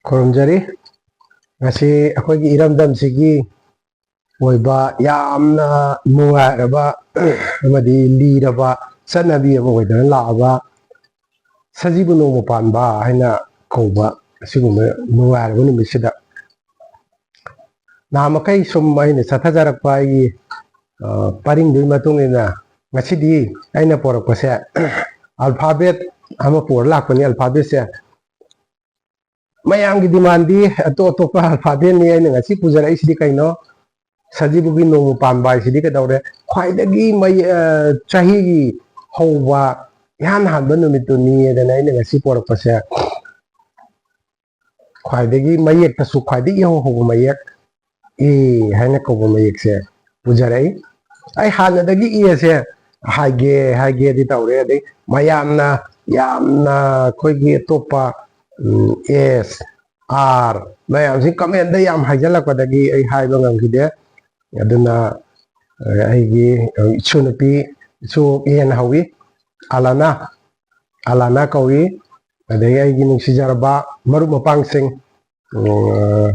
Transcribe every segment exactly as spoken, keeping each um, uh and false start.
ꯈꯨꯔꯨꯝꯖꯔꯤ꯫ ꯉꯁꯤ ꯑꯩꯈꯣꯏꯒꯤ ꯏꯔꯝꯗꯝꯁꯤꯒꯤ ꯑꯣꯏꯕ ꯌꯥꯝꯅ ꯅꯨꯡꯉꯥꯏꯔꯕ ꯑꯃꯗꯤ ꯂꯤꯔꯕ ꯆꯠꯅꯕꯤ ꯑꯃ ꯑꯣꯏꯗꯨꯅ ꯂꯥꯛꯑꯕ ꯁꯖꯤꯕꯨ ꯅꯣꯡꯃ ꯄꯥꯟꯕ ꯍꯥꯏꯅ ꯀꯧꯕ ꯑꯁꯤꯒꯨꯝꯕ ꯅꯨꯡꯉꯥꯏꯔꯕ ꯅꯨꯃꯤꯠꯁꯤꯗ, ꯅꯍꯥꯟ ꯃꯈꯩ ꯁꯨꯝ ꯑꯩꯅ ꯆꯠꯊꯖꯔꯛꯄ ꯑꯩꯒꯤ, ꯑ, ꯄꯔꯤꯡꯗꯨꯒꯤ ꯃꯇꯨꯡ ꯏꯟꯅ ꯉꯁꯤꯗꯤ ꯑꯩꯅ ꯄꯣꯔꯛꯄꯁꯦ alphabet ꯑꯃ ꯄꯨꯔ ꯂꯥꯛꯄꯅꯤ꯫ Alphabetꯁꯦ ꯃꯌꯥꯝꯒꯤ demandꯗꯤ ꯑꯇꯣꯞ ꯑꯇꯣꯞꯄ alphabetꯅꯤ꯫ ꯑꯩꯅ ꯉꯁꯤ ꯄꯨꯖꯔꯛꯏꯁꯤꯗꯤ ꯀꯩꯅꯣ? ꯁꯖꯤꯕꯨꯒꯤ ꯅꯣꯡꯃ ꯄꯥꯟꯕ ꯍꯥꯏꯁꯤꯗꯤ ꯀꯩꯗꯧꯔꯦ? ꯈ꯭ꯋꯥꯏꯗꯒꯤ ꯃꯩ-, ꯑ, ꯆꯍꯤꯒꯤ ꯍꯧꯕ ꯏꯍꯥꯟ ꯍꯥꯟꯕ ꯅꯨꯃꯤꯠꯇꯨꯅꯤ ꯑꯗꯨꯅ ꯑꯩꯅ ꯉꯁꯤ ꯄꯣꯔꯛꯄꯁꯦ ꯈ꯭ꯋꯥꯏꯗꯒꯤ ꯃꯌꯦꯛꯇꯁꯨ ꯈ꯭ꯋꯥꯏꯗꯒꯤ ꯏꯍꯧ ꯍꯧꯕ ꯃꯌꯦꯛ A ꯍꯥꯏꯅ ꯀꯧꯕ ꯃꯌꯦꯛꯁꯦ ꯄꯨꯖꯔꯛꯏ꯫ ꯑꯩ ꯍꯥꯟꯅꯗꯒꯤ Aꯁꯦ ꯍꯥꯏꯒꯦ ꯍꯥꯏꯒꯦꯗꯤ ꯇꯧꯔꯦ, ꯑꯗꯩ ꯃꯌꯥꯝꯅ ꯌꯥꯝꯅ ꯑꯩꯈꯣꯏꯒꯤ ꯑꯇꯣꯞꯄ, ꯎꯝ, S, R ꯃꯌꯥꯝꯁꯤ commentꯗ ꯌꯥꯝ ꯍꯥꯏꯖꯜꯂꯛꯄꯗꯒꯤ ꯑꯩ ꯍꯥꯏꯕ ꯉꯝꯈꯤꯗꯦ꯫ ꯑꯗꯨꯅ, ꯑ, ꯑꯩꯒꯤ, ꯑ, ꯏꯁꯨ ꯅꯨꯄꯤ, ꯏꯁꯨ Aꯅ ꯍꯧꯏ, ꯑꯂꯥꯅꯥ, ꯑꯂꯥꯅꯥ ꯀꯧꯏ꯫ ꯑꯗꯒꯤ ꯑꯩꯒꯤ ꯅꯨꯡꯁꯤꯖꯔꯕ ꯃꯔꯨꯞ ꯃꯄꯥꯡꯁꯤꯡ, ꯎꯝ,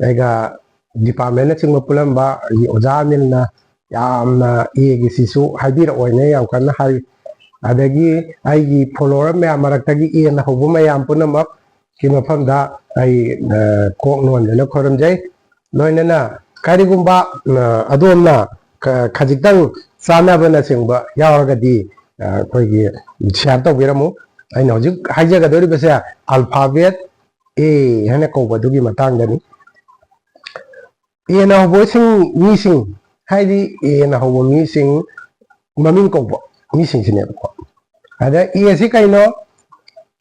ꯑꯩꯒ departmentꯅꯆꯤꯡꯕ ꯄꯨꯜꯂꯝꯕ ꯑꯩꯒꯤ ꯑꯣꯖꯥ ꯑꯅꯤꯜꯅ ꯌꯥꯝꯅ Aꯒꯤꯁꯤꯁꯨ ꯍꯥꯏꯕꯤꯔꯛꯑꯣꯅ ꯌꯥꯝ ꯀꯟꯅ ꯍꯥꯏ꯫ ꯑꯗꯒꯤ ꯑꯩꯒꯤ follower ꯃꯌꯥꯝ ꯃꯔꯛꯇꯒꯤ Aꯅ ꯍꯧꯕ ꯃꯌꯥꯝ ꯄꯨꯝꯅꯃꯛꯀꯤ ꯃꯐꯝꯗ ꯑꯩ, ꯑ, ꯀꯣꯛ ꯅꯣꯟꯗꯨꯅ ꯈꯨꯔꯨꯝꯖꯩ꯫ ꯂꯣꯏꯅꯅ ꯀꯔꯤꯒꯨꯝꯕ, ꯑ, ꯑꯗꯣꯝꯅ ꯈ-, ꯈꯖꯤꯛꯇꯪ ꯆꯥꯟꯅꯕꯅꯆꯤꯡꯕ ꯌꯥꯎꯔꯒꯗꯤ, ꯑ, ꯑꯩꯈꯣꯏꯒꯤ share ꯇꯧꯕꯤꯔꯝꯃꯨ꯫ ꯑꯩꯅ ꯍꯧꯖꯤꯛ ꯍꯥꯏꯖꯒꯗꯧꯔꯤꯕꯁꯦ alphabet A ꯍꯥꯏꯅ ꯀꯧꯕꯗꯨꯒꯤ ꯃꯇꯥꯡꯗꯅꯤ꯫ Aꯅ ꯍꯧꯕꯁꯤꯡ ꯃꯤꯁꯤꯡ ꯍꯥꯏꯗꯤ Aꯅ ꯍꯧꯕ ꯃꯤꯁꯤꯡ ꯃꯃꯤꯡ ꯀꯧꯕ ꯃꯤꯁꯤꯡꯁꯤꯅꯦꯕꯀꯣ꯫ ꯑꯗ Aꯁꯤ ꯀꯩꯅꯣ?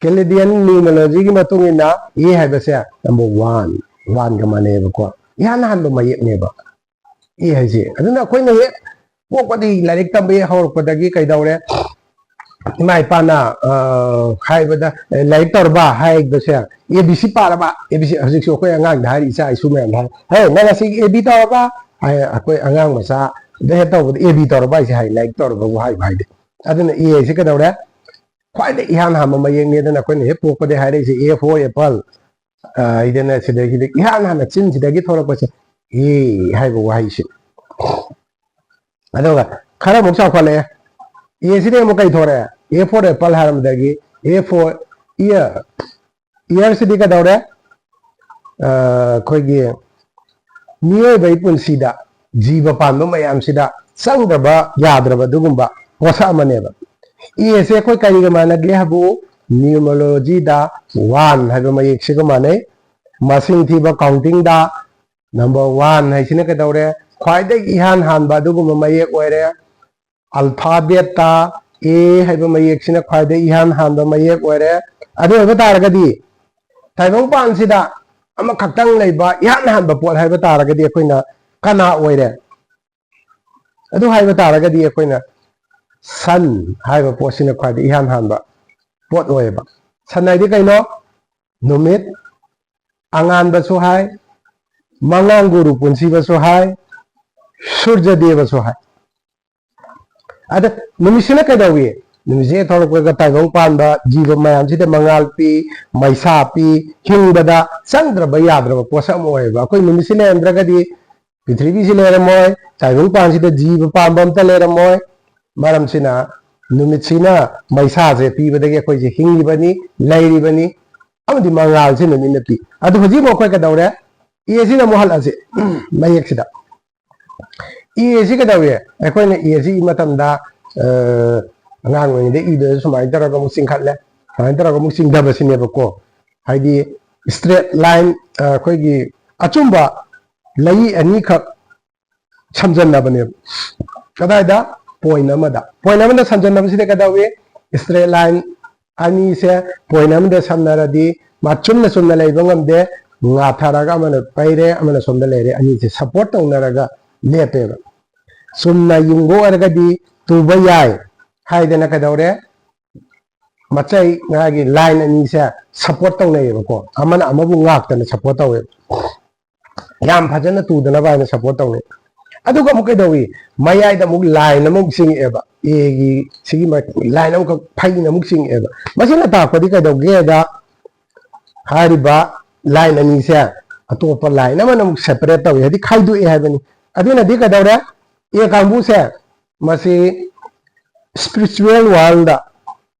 Chaldean numerologyꯒꯤ ꯃꯇꯨꯡ ꯏꯟꯅ A ꯍꯥꯏꯕꯁꯦ number one, oneꯒ ꯃꯥꯟꯅꯩꯌꯦꯕꯀꯣ꯫ ꯏꯍꯥꯟ ꯍꯥꯟꯕ ꯃꯌꯦꯛꯅꯦꯕ A ꯍꯥꯏꯁꯦ꯫ ꯑꯗꯨꯅ ꯑꯩꯈꯣꯏꯅ ꯍꯦꯛ ꯄꯣꯛꯄꯗꯒꯤ ꯂꯥꯏꯔꯤꯛ ꯇꯝꯕ ꯍꯦꯛ ꯍꯧꯔꯛꯄꯗꯒꯤ ꯀꯩꯗꯧꯔꯦ? ꯏꯃꯥ ꯏꯄꯥꯅ, ꯑ, ꯍꯥꯏꯕꯗ, "ꯑꯦ, ꯂꯥꯏꯔꯤꯛ ꯇꯧꯔꯕ?" ꯍꯥꯏꯕꯁꯦ, "A B C ꯄꯥꯔꯕ?" A B C ꯍꯧꯖꯤꯛꯁꯨ ꯑꯩꯈꯣꯏ ꯑꯉꯥꯡꯗ ꯍꯥꯏꯔꯤ, ꯏꯆꯥ ꯏꯁꯨ ꯃꯌꯥꯝꯗ ꯍꯥꯏ, "ꯍꯦ, ꯅꯪ ꯉꯁꯤ A B ꯇꯧꯔꯕ?" ꯍꯥꯏ, ꯑꯩꯈꯣꯏ ꯑꯉꯥꯡ ꯃꯆꯥꯗ ꯍꯦꯛ ꯇꯧꯕꯗ, "A B ꯇꯧꯔꯕ?" ꯍꯥꯏꯁꯦ ꯍꯥꯏ, ꯂꯥꯏꯔꯤꯛ ꯇꯧꯔꯕꯕꯨ ꯍꯥꯏꯕ ꯍꯥꯏꯗꯦ꯫ ꯑꯗꯨꯅ A ꯍꯥꯏꯁꯦ ꯀꯩꯗꯧꯔꯦ? ꯈ꯭ꯋꯥꯏꯗꯒꯤ ꯏꯍꯥꯟ ꯍꯥꯟꯕ ꯃꯌꯦꯛꯅꯦ꯫ ꯑꯗꯨꯅ ꯑꯩꯈꯣꯏꯅ ꯍꯦꯛ ꯄꯣꯛꯄꯗꯒꯤ ꯍꯥꯏꯔꯛꯏꯁꯦ, A for apple, ꯑ, ꯏꯗꯅ ꯁꯤꯗꯒꯤꯗꯤ ꯏꯍꯥꯟ ꯍꯥꯟꯅ ꯆꯤꯟꯁꯤꯗꯒꯤ ꯊꯣꯛꯂꯛꯄꯁꯦ ꯑꯦ ꯍꯥꯏꯕ ꯋꯥꯍꯩꯁꯤ꯫ ꯑꯗꯨꯒ ꯈꯔ ꯑꯃꯨꯛ ꯆꯥꯎꯈꯠꯂꯛꯑꯦ꯫ ꯑꯦ ꯁꯤꯗꯤ ꯑꯃꯨꯛ ꯀꯩ ꯊꯣꯔꯛꯑꯦ? A for apple ꯍꯥꯏꯔꯝꯕꯗꯒꯤ A for ear, ꯏꯌꯔꯁꯤꯗꯤ ꯀꯩꯗꯧꯔꯦ? ꯑ, ꯑꯩꯈꯣꯏꯒꯤ ꯃꯤꯑꯣꯏꯕꯒꯤ ꯄꯨꯟꯁꯤꯗ ꯖꯤꯕ ꯄꯥꯟꯕ ꯃꯌꯥꯝꯁꯤꯗ ꯆꯪꯗ꯭ꯔꯕ ꯌꯥꯗ꯭ꯔꯕ ꯑꯗꯨꯒꯨꯝꯕ ꯄꯣꯠꯁꯛ ꯑꯃꯅꯦꯕ꯫ ꯑꯦꯁꯦ ꯑꯩꯈꯣꯏ ꯀꯔꯤꯒ ꯃꯥꯟꯅꯒꯦ ꯍꯥꯏꯕꯨ ꯅ꯭ꯌꯨꯃꯔꯣꯂꯣꯖꯤꯗ ꯋꯥꯟ ꯍꯥꯏꯕ ꯃꯌꯦꯛꯁꯤꯒ ꯃꯥꯟꯅꯩ꯫ ꯃꯁꯤꯡ ꯊꯤꯕ ꯀꯥꯎꯟꯇꯤꯡꯗ ꯅꯝꯕꯔ ꯋꯥꯟ ꯍꯥꯏꯁꯤꯅ ꯀꯩꯗꯧꯔꯦ? ꯈ꯭ꯋꯥꯏꯗꯒꯤ ꯏꯍꯥꯟ ꯍꯥꯟꯕ ꯑꯗꯨꯒꯨꯝꯕ ꯃꯌꯦꯛ ꯑꯣꯏꯔꯦ꯫ ꯑꯜꯐꯥꯕꯦꯠꯇ ꯑꯦ ꯍꯥꯏꯕ ꯃꯌꯦꯛꯁꯤꯅ ꯈ꯭ꯋꯥꯏꯗꯒꯤ ꯏꯍꯥꯟ ꯍꯥꯟꯕ ꯃꯌꯦꯛ ꯑꯣꯏꯔꯦ꯫ ꯑꯗꯨ ꯑꯣꯏꯕ ꯇꯥꯔꯒꯗꯤ ꯇꯥꯏꯕꯪꯄꯥꯟꯁꯤꯗ ꯑꯃꯈꯛꯇꯪ ꯂꯩꯕ ꯏꯍꯥꯟ ꯍꯥꯟꯕ ꯄꯣꯠ ꯍꯥꯏꯕ ꯇꯥꯔꯒꯗꯤ ꯑꯩꯈꯣꯏꯅ ꯀꯅꯥ ꯑꯣꯏꯔꯦ? ꯑꯗꯨ ꯍꯥꯏꯕ ꯇꯥꯔꯒꯗꯤ ꯑꯩꯈꯣꯏꯅ ꯁꯟ ꯍꯥꯏꯕ ꯄꯣꯠꯁꯤꯅ ꯈ꯭ꯋꯥꯏꯗꯒꯤ ꯏꯍꯥꯟ ꯍꯥꯟꯕ ꯄꯣꯠ ꯑꯣꯏꯌꯦꯕ꯫ ꯁꯟ ꯍꯥꯏꯗꯤ ꯀꯩꯅꯣ? ꯅꯨꯃꯤꯠ, ꯑꯉꯥꯟꯕꯁꯨ ꯍꯥꯏ, ꯃꯉꯥꯡ ꯒꯨꯔꯨ ꯄꯨꯟꯁꯤꯕꯁꯨ ꯍꯥꯏ, ꯁꯨꯔꯖꯗꯦꯕꯁꯨ ꯍꯥꯏ꯫ ꯑꯗ ꯅꯨꯃꯤꯠꯁꯤꯅ ꯀꯩꯗꯧꯏ? ꯅꯨꯃꯤꯠꯁꯦ ꯍꯦꯛ ꯊꯣꯛꯂꯛꯄꯒ ꯇꯥꯏꯕꯪ ꯄꯥꯟꯕ ꯖꯤꯕ ꯃꯌꯥꯝꯁꯤꯗ ꯃꯉꯥꯜ ꯄꯤ, ꯃꯩꯁꯥ ꯄꯤ, ꯍꯤꯡꯕꯗ ꯆꯪꯗ꯭ꯔꯕ ꯌꯥꯗ꯭ꯔꯕ ꯄꯣꯠꯁꯛ ꯑꯃ ꯑꯣꯏꯌꯦꯕ꯫ ꯑꯩꯈꯣꯏ ꯅꯨꯃꯤꯠꯁꯤ ꯂꯩꯔꯝꯗ꯭ꯔꯒꯗꯤ ꯄ꯭ꯔꯤꯊꯤꯕꯤꯁꯤ ꯂꯩꯔꯝꯃꯣꯏ, ꯇꯥꯏꯕꯪ ꯄꯥꯟꯁꯤꯗ ꯖꯤꯕ ꯄꯥꯟꯕ ꯑꯝꯇ ꯂꯩꯔꯝꯃꯣꯏ꯫ ꯃꯔꯝꯁꯤꯅ ꯅꯨꯃꯤꯠꯁꯤꯅ ꯃꯩꯁꯥꯁꯦ ꯄꯤꯕꯗꯒꯤ ꯑꯩꯈꯣꯏꯁꯦ ꯍꯤꯡꯉꯤꯕꯅꯤ, ꯂꯩꯔꯤꯕꯅꯤ, ꯑꯃꯗꯤ ꯃꯉꯥꯜꯁꯤꯅ ꯃꯤꯠꯅ ꯄꯤ꯫ ꯑꯗꯨ ꯍꯧꯖꯤꯛ ꯑꯃꯨꯛ ꯑꯩꯈꯣꯏ ꯀꯩꯗꯧꯔꯦ? ꯑꯦꯁꯤꯗ ꯑꯃꯨꯛ ꯍꯜꯂꯛꯑꯁꯤ ꯃꯌꯦꯛꯁꯤꯗ꯫ ꯑꯦꯁꯤ ꯀꯩꯗꯧꯏ? ꯑꯩꯈꯣꯏꯅ ꯑꯦꯁꯤ ꯏ ꯃꯇꯝꯗ, ꯑ, ꯑꯉꯥꯡ ꯑꯣꯏꯔꯤꯉꯩꯗ ꯏꯗꯨꯗ ꯁꯨꯃꯥꯏꯅ ꯇꯧꯔꯒ ꯑꯃꯨꯛ ꯆꯤꯡꯈꯠꯂꯦ, ꯁꯨꯃꯥꯏꯅ ꯇꯧꯔꯒ ꯑꯃꯨꯛ ꯆꯤꯡꯊꯕꯁꯤꯅꯦꯕꯀꯣ꯫ ꯍꯥꯏꯗꯤ straight line, ꯑ, ꯑꯩꯈꯣꯏꯒꯤ ꯑꯆꯨꯝꯕ ꯂꯩ ꯑꯅꯤꯈꯛ ꯁꯝꯖꯟꯅꯕꯅꯦꯕ꯫ ꯀꯗꯥꯏꯗ? ꯄꯣꯏꯟ ꯑꯃꯗ꯫ ꯄꯣꯏꯟ ꯑꯃꯗ ꯁꯝꯖꯟꯅꯕꯁꯤꯗ ꯀꯩꯗꯧꯏ? Straight line ꯑꯅꯤꯁꯦ ꯄꯣꯏꯟ ꯑꯃꯗ ꯁꯝꯅꯔꯗꯤ ꯃꯥ ꯆꯨꯝꯅ ꯆꯨꯝꯅ ꯂꯩꯕ ꯉꯝꯗꯦ, ꯉꯥꯊꯔꯒ ꯑꯃꯅ ꯄꯩꯔꯦ, ꯑꯃꯅ ꯁꯣꯝꯗ ꯂꯩꯔꯦ, ꯑꯅꯤꯁꯦ ꯁꯞꯄꯣꯔꯠ ꯇꯧꯅꯔꯒ ꯂꯦꯞꯄꯦꯕ꯫ ꯆꯨꯝꯅ ꯌꯨꯡꯕ ꯑꯣꯏꯔꯒꯗꯤ ꯇꯨꯕ ꯌꯥꯏ ꯍꯥꯏꯗꯅ ꯀꯩꯗꯧꯔꯦ? ꯃꯆꯩ ꯉꯥꯒꯤ ꯂꯥꯏꯟ ꯑꯅꯤꯁꯦ ꯁꯞꯄꯣꯔꯠ ꯇꯧꯅꯩꯌꯦꯕꯀꯣ, ꯑꯃꯅ ꯑꯃꯕꯨ ꯉꯥꯛꯇꯅ ꯁꯞꯄꯣꯔꯠ ꯇꯧꯋꯦꯕ꯫ ꯌꯥꯝ ꯐꯖꯅ ꯇꯨꯗꯅꯕ ꯍꯥꯏꯅ ꯁꯞꯄꯣꯔꯠ ꯇꯧꯅꯩ꯫ ꯑꯗꯨꯒ ꯑꯃꯨꯛ ꯀꯩꯗꯧꯏ? ꯃꯌꯥꯏꯗ ꯑꯃꯨꯛ ꯂꯥꯏꯟ ꯑꯃꯃꯨꯛ ꯆꯤꯡꯉꯛꯑꯦꯕ, ꯑꯦꯒꯤ ꯁꯤꯒꯤ ꯂꯥꯏꯟ ꯑꯃꯈꯛ ꯐꯩꯅ ꯑꯃꯨꯛ ꯆꯤꯡꯉꯛꯑꯦꯕ꯫ ꯃꯁꯤꯅ ꯇꯥꯛꯄꯗꯤ ꯀꯩꯗꯧꯒꯦꯗ, ꯍꯥꯏꯔꯤꯕ line ꯑꯅꯤꯁꯦ ꯑꯇꯣꯞꯄ line ꯑꯃꯅ ꯑꯃꯨꯛ separate ꯇꯧꯏ, ꯍꯥꯏꯗꯤ ꯈꯥꯏꯗꯣꯛꯑꯦ ꯍꯥꯏꯕꯅꯤ꯫ ꯑꯗꯨꯅꯗꯤ ꯀꯩꯗꯧꯔꯦ? A ꯀꯥꯡꯕꯨꯁꯦ ꯃꯁꯤ spiritual world,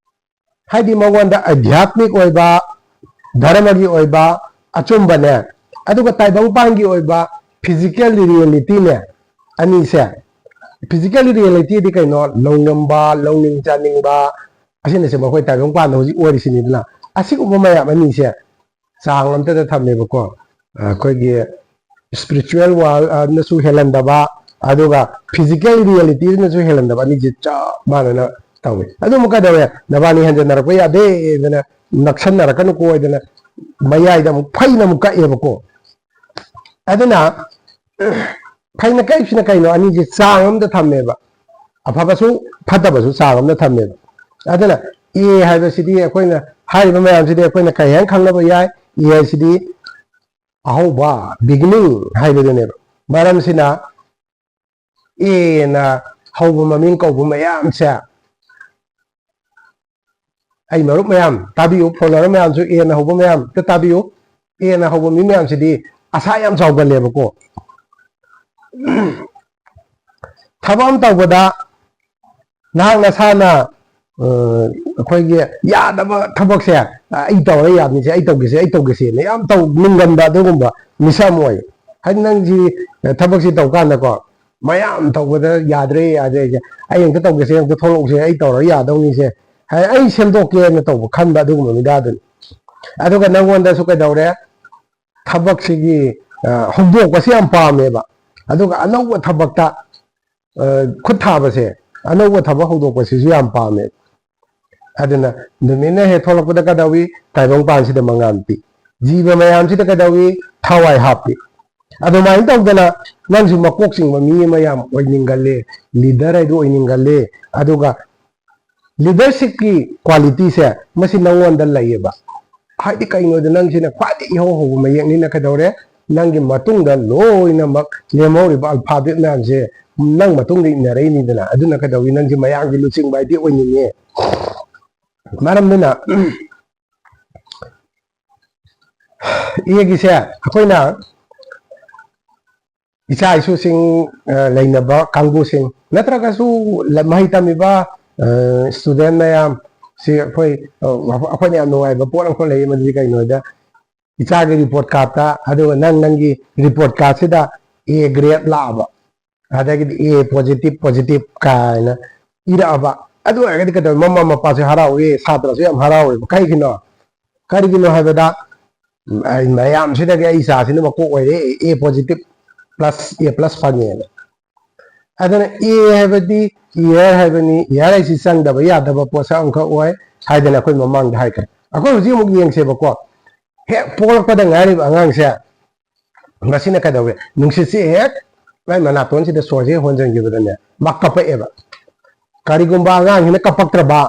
ꯍꯥꯏꯗꯤ ꯃꯉꯣꯟꯗ ꯑꯙ꯭ꯌꯥꯠꯃꯤꯛ ꯑꯣꯏꯕ, ꯙꯔꯃꯒꯤ ꯑꯣꯏꯕ ꯑꯆꯨꯝꯕꯅꯦ, ꯑꯗꯨꯒ ꯇꯥꯏꯕꯪꯄꯥꯟꯒꯤ ꯑꯣꯏꯕ physical realityꯅꯦ, ꯑꯅꯤꯁꯦ꯫ Physical realityꯗꯤ ꯀꯩꯅꯣ? ꯂꯧꯉꯝꯕ, ꯂꯧꯅꯤꯡ ꯆꯥꯅꯤꯡꯕ, ꯑꯁꯤꯅꯆꯤꯡꯕ ꯑꯩꯈꯣꯏ ꯇꯥꯏꯕꯪꯄꯥꯟꯗ ꯍꯧꯖꯤꯛ ꯑꯣꯏꯔꯤꯁꯤꯅꯤꯗꯅ꯫ ꯑꯁꯤꯒꯨꯝꯕ ꯃꯌꯥꯝ ꯑꯅꯤꯁꯦ ꯆꯥꯡ ꯑꯝꯇꯗ ꯊꯝꯃꯦꯕꯀꯣ꯫ ꯑꯩꯈꯣꯏꯒꯤ spiritual world ꯅꯁꯨ ꯍꯦꯜꯍꯟꯗꯕ, ꯑꯗꯨꯒ physical realityꯅꯁꯨ ꯍꯦꯜꯍꯟꯗꯕ, ꯑꯅꯤꯁꯦ ꯆꯞ ꯃꯥꯟꯅꯅ ꯇꯧꯏ꯫ ꯑꯗꯨ ꯑꯃꯨꯛ ꯀꯩꯗꯧꯋꯦ? ꯅꯕꯥꯅꯤ ꯍꯟꯖꯟꯅꯔꯛꯄ ꯌꯥꯗꯦꯗꯅ, ꯅꯛꯁꯟꯅꯔꯛꯀꯅꯨꯀꯣ ꯍꯥꯏꯗꯅ ꯃꯌꯥꯏꯗ ꯑꯃꯨꯛ ꯐꯩꯅ ꯑꯃꯨꯛ ꯀꯛꯑꯦꯕꯀꯣ꯫ ꯑꯗꯨꯅ ꯐꯩꯅ ꯀꯛꯏꯁꯤꯅ ꯀꯩꯅꯣ? ꯑꯅꯤꯁꯦ ꯆꯥꯡ ꯑꯃꯗ ꯊꯝꯃꯦꯕ, ꯑꯐꯕꯁꯨ ꯐꯠꯇꯕꯁꯨ ꯆꯥꯡ ꯑꯃꯗ ꯊꯝꯃꯦꯕ꯫ ꯑꯗꯨꯅ A ꯍꯥꯏꯕꯁꯤꯗꯤ ꯑꯩꯈꯣꯏꯅ ꯍꯥꯏꯔꯤꯕ ꯃꯌꯥꯝꯁꯤꯗꯤ ꯑꯩꯈꯣꯏꯅ ꯀꯔꯤ ꯍꯥꯏꯅ ꯈꯪꯅꯕ ꯌꯥꯏ? A ꯍꯥꯏꯁꯤꯗꯤ ꯑꯍꯧꯕ, beginning ꯍꯥꯏꯕꯗꯨꯅꯦꯕ꯫ ꯃꯔꯝꯁꯤꯅ Aꯅ ꯍꯧꯕ ꯃꯃꯤꯡ ꯀꯧꯕ ꯃꯌꯥꯝꯁꯦ, ꯑꯩ ꯃꯔꯨꯞ ꯃꯌꯥꯝ ꯇꯥꯕꯤꯌꯨ, follower ꯃꯌꯥꯝꯁꯨ, Aꯅ ꯍꯧꯕ ꯃꯌꯥꯝ ꯑꯝꯇ ꯇꯥꯕꯤꯌꯨ꯫ Aꯅ ꯍꯧꯕ ꯃꯤ ꯃꯌꯥꯝꯁꯤꯗꯤ ꯑꯁꯥ ꯌꯥꯝ ꯆꯥꯎꯒꯜꯂꯦꯕꯀꯣ꯫ ꯊꯕꯛ ꯑꯃ ꯇꯧꯕꯗ ꯅꯍꯥꯛ ꯅꯁꯥꯅ, ꯑ, ꯑꯩꯈꯣꯏꯒꯤ ꯌꯥꯗꯕ ꯊꯕꯛꯁꯦ, "ꯑ, ꯑꯩ ꯇꯧꯔ ꯌꯥꯅꯤꯁꯦ, ꯑꯩ ꯇꯧꯒꯦꯁꯦ, ꯑꯩ ꯇꯧꯒꯦꯁꯦꯅ" ꯌꯥꯝ ꯇꯧꯅꯤꯡꯒꯟꯕ ꯑꯗꯨꯒꯨꯝꯕ ꯃꯤꯁꯛ ꯑꯃ ꯑꯣꯏ꯫ ꯍꯥꯏꯗꯤ ꯅꯪꯁꯤ, ꯑ, ꯊꯕꯛꯁꯤ ꯇꯧꯀꯥꯟꯗꯀꯣ, ꯃꯌꯥꯝ ꯇꯧꯕꯗ ꯌꯥꯗ꯭ꯔꯦ, ꯌꯥꯗ꯭ꯔꯦ, ꯑꯩꯁꯦ, "ꯑꯩ ꯑꯝꯇ ꯇꯧꯒꯦꯁꯦ, ꯑꯝꯇ ꯊꯣꯛꯂꯛꯎꯁꯦ, ꯑꯩ ꯇꯧꯔ ꯌꯥꯗꯧꯅꯤꯁꯦ", ꯍꯥꯏ, "ꯑꯩ ꯁꯦꯝꯗꯣꯛꯀꯦꯅ" ꯇꯧꯕ ꯈꯟꯕ ꯑꯗꯨꯒꯨꯝꯕ ꯃꯤꯗꯥꯗꯨꯅꯤ꯫ ꯑꯗꯨꯒ ꯅꯪꯉꯣꯟꯗꯁꯨ ꯀꯩꯗꯧꯔꯦ? ꯊꯕꯛꯁꯤꯒꯤ, ꯑ, ꯍꯧꯗꯣꯛꯄꯁꯤ ꯌꯥꯝ ꯄꯥꯝꯃꯦꯕ꯫ ꯑꯗꯨꯒ ꯑꯅꯧꯕ ꯊꯕꯛꯇ, ꯑ, ꯈꯨꯠ ꯊꯥꯕꯁꯦ, ꯑꯅꯧꯕ ꯊꯕꯛ ꯍꯧꯗꯣꯛꯄꯁꯤꯁꯨ ꯌꯥꯝ ꯄꯥꯝꯃꯦꯕ꯫ ꯑꯗꯨꯅ ꯅꯨꯃꯤꯠꯅ ꯍꯦꯛ ꯊꯣꯛꯂꯛꯄꯗ ꯀꯩꯗꯧꯏ? ꯇꯥꯏꯕꯪꯄꯥꯟꯁꯤꯗ ꯃꯉꯥꯜ ꯄꯤ꯫ ꯖꯤꯕ ꯃꯌꯥꯝꯁꯤꯗ ꯀꯩꯗꯧꯏ? ꯊꯋꯥꯏ ꯍꯥꯞꯄꯤ꯫ ꯑꯗꯨꯃꯥꯏꯅ ꯇꯧꯗꯅ ꯅꯪꯁꯨ ꯃꯀꯣꯛ ꯆꯤꯡꯕ ꯃꯤ ꯑꯃ ꯌꯥꯝ ꯑꯣꯏꯅꯤꯡꯒꯜꯂꯤ, leader ꯍꯥꯏꯗꯨ ꯑꯣꯏꯅꯤꯡꯒꯜꯂꯤ꯫ ꯑꯗꯨꯒ leadershipꯀꯤ qualityꯁꯦ ꯃꯁꯤ ꯅꯪꯉꯣꯟꯗ ꯂꯩꯌꯦꯕ꯫ ꯍꯥꯏꯗꯤ ꯀꯩꯅꯣꯗ ꯅꯪꯁꯤꯅ ꯈ꯭ꯋꯥꯏꯗꯒꯤ ꯏꯍꯧ ꯍꯧꯕ ꯃꯌꯦꯛꯅꯤꯅ ꯀꯩꯗꯧꯔꯦ? ꯅꯪꯒꯤ ꯃꯇꯨꯡꯗ ꯂꯣꯏꯅꯃꯛ ꯂꯦꯝꯍꯧꯔꯤꯕ alphabet ꯃꯌꯥꯝꯁꯦ ꯅꯪ ꯃꯇꯨꯡꯗ ꯏꯟꯅꯔꯛꯏꯅꯤꯗꯅ꯫ ꯑꯗꯨꯅ ꯀꯩꯗꯧꯏ? ꯅꯪꯁꯦ ꯃꯌꯥꯝꯒꯤ ꯂꯨꯆꯤꯡꯕ ꯍꯥꯏꯗꯤ ꯑꯣꯏꯅꯤꯡꯉꯦ꯫ ꯃꯔꯝꯗꯨꯅ ꯑꯦꯒꯤꯁꯦ ꯑꯩꯈꯣꯏꯅ ꯏꯆꯥ ꯏꯁꯨꯁꯤꯡ ꯑ, ꯂꯩꯅꯕ ꯀꯥꯡꯕꯨꯁꯤꯡ ꯅꯠꯇ꯭ꯔꯒꯁꯨ ꯂ- ꯃꯍꯩ ꯇꯝꯃꯤꯕ ꯁ꯭ꯇꯨꯗꯦꯟ ꯃꯌꯥꯝ ꯁꯤ ꯑꯩꯈꯣꯏ ꯑ, ꯑꯩꯈꯣꯏꯅ ꯌꯥꯝ ꯅꯨꯡꯉꯥꯏꯕ ꯄꯣꯠ ꯑꯃꯈꯛ ꯂꯩ꯫ ꯃꯗꯨꯗꯤ ꯀꯩꯅꯣꯗ ꯏꯆꯥꯒꯤ ꯔꯤꯄꯣꯔꯠ ꯀꯥꯔꯠꯇ ꯑꯗꯨꯒ ꯅꯪ ꯅꯪꯒꯤ ꯔꯤꯄꯣꯔꯠ ꯀꯥꯔꯠꯁꯤꯗ ꯑꯦ ꯒ꯭ꯔꯦꯗ ꯂꯥꯛꯑꯕ, ꯑꯗꯒꯤꯗꯤ ꯑꯦ ꯄꯣꯖꯤꯇꯤꯚ ꯄꯣꯖꯤꯇꯤꯚ ꯀꯥꯏꯅ ꯏꯔꯛꯑꯕ, ꯑꯗꯨ ꯑꯣꯏꯔꯒꯗꯤ ꯀꯩꯗꯧꯔꯦ? ꯃꯃꯥ ꯃꯄꯥꯁꯨ ꯍꯔꯥꯎꯏ, ꯁꯥꯇ꯭ꯔꯁꯨ ꯌꯥꯝ ꯍꯔꯥꯎꯋꯦꯕ꯫ ꯀꯩꯒꯤꯅꯣ? ꯀꯔꯤꯒꯤꯅꯣ ꯍꯥꯏꯕꯗ ꯎꯝ, ꯑꯩ ꯃꯌꯥꯝꯁꯤꯗꯒꯤ ꯑꯩ ꯏꯆꯥꯁꯤꯅ ꯃꯀꯣꯛ ꯑꯣꯏꯔꯦ, ꯑꯦ ꯄꯣꯖꯤꯇꯤꯚ ꯄ꯭ꯂꯁ ꯑꯦ ꯄ꯭ꯂꯁ ꯐꯪꯉꯦꯅ꯫ ꯑꯗꯨꯅ ꯑꯦ ꯍꯥꯏꯕꯗꯤ ꯏꯌꯥꯔ ꯍꯥꯏꯕꯅꯤ, ꯏꯌꯥꯔ ꯍꯥꯏꯁꯤ ꯆꯪꯗꯕ ꯌꯥꯗꯕ ꯄꯣꯠꯁꯛ ꯑꯃꯈꯛ ꯑꯣꯏ ꯍꯥꯏꯗꯅ ꯑꯩꯈꯣꯏ ꯃꯃꯥꯡꯗ ꯍꯥꯏꯈ꯭ꯔꯦ꯫ ꯑꯩꯈꯣꯏ ꯍꯧꯖꯤꯛ ꯑꯃꯨꯛ ꯌꯦꯡꯁꯦꯕꯀꯣ, ꯍꯦꯛ ꯄꯣꯛꯂꯛꯄꯗ ꯉꯥꯏꯔꯤꯕ ꯑꯉꯥꯡꯁꯦ ꯃꯁꯤꯅ ꯀꯩꯗꯧꯋꯦ? ꯅꯨꯡꯁꯤꯠꯁꯤ ꯍꯦꯛ ꯃꯥꯏ ꯃꯅꯥꯇꯣꯟꯁꯤꯗ ꯁꯣꯔꯁꯦ ꯍꯦꯛ ꯍꯣꯟꯖꯟꯈꯤꯕꯗꯅꯦ ꯃꯥ ꯀꯞꯄꯛꯑꯦꯕ꯫ ꯀꯔꯤꯒꯨꯝꯕ ꯑꯉꯥꯡꯁꯤꯅ ꯀꯞꯄꯛꯇ꯭ꯔꯕ,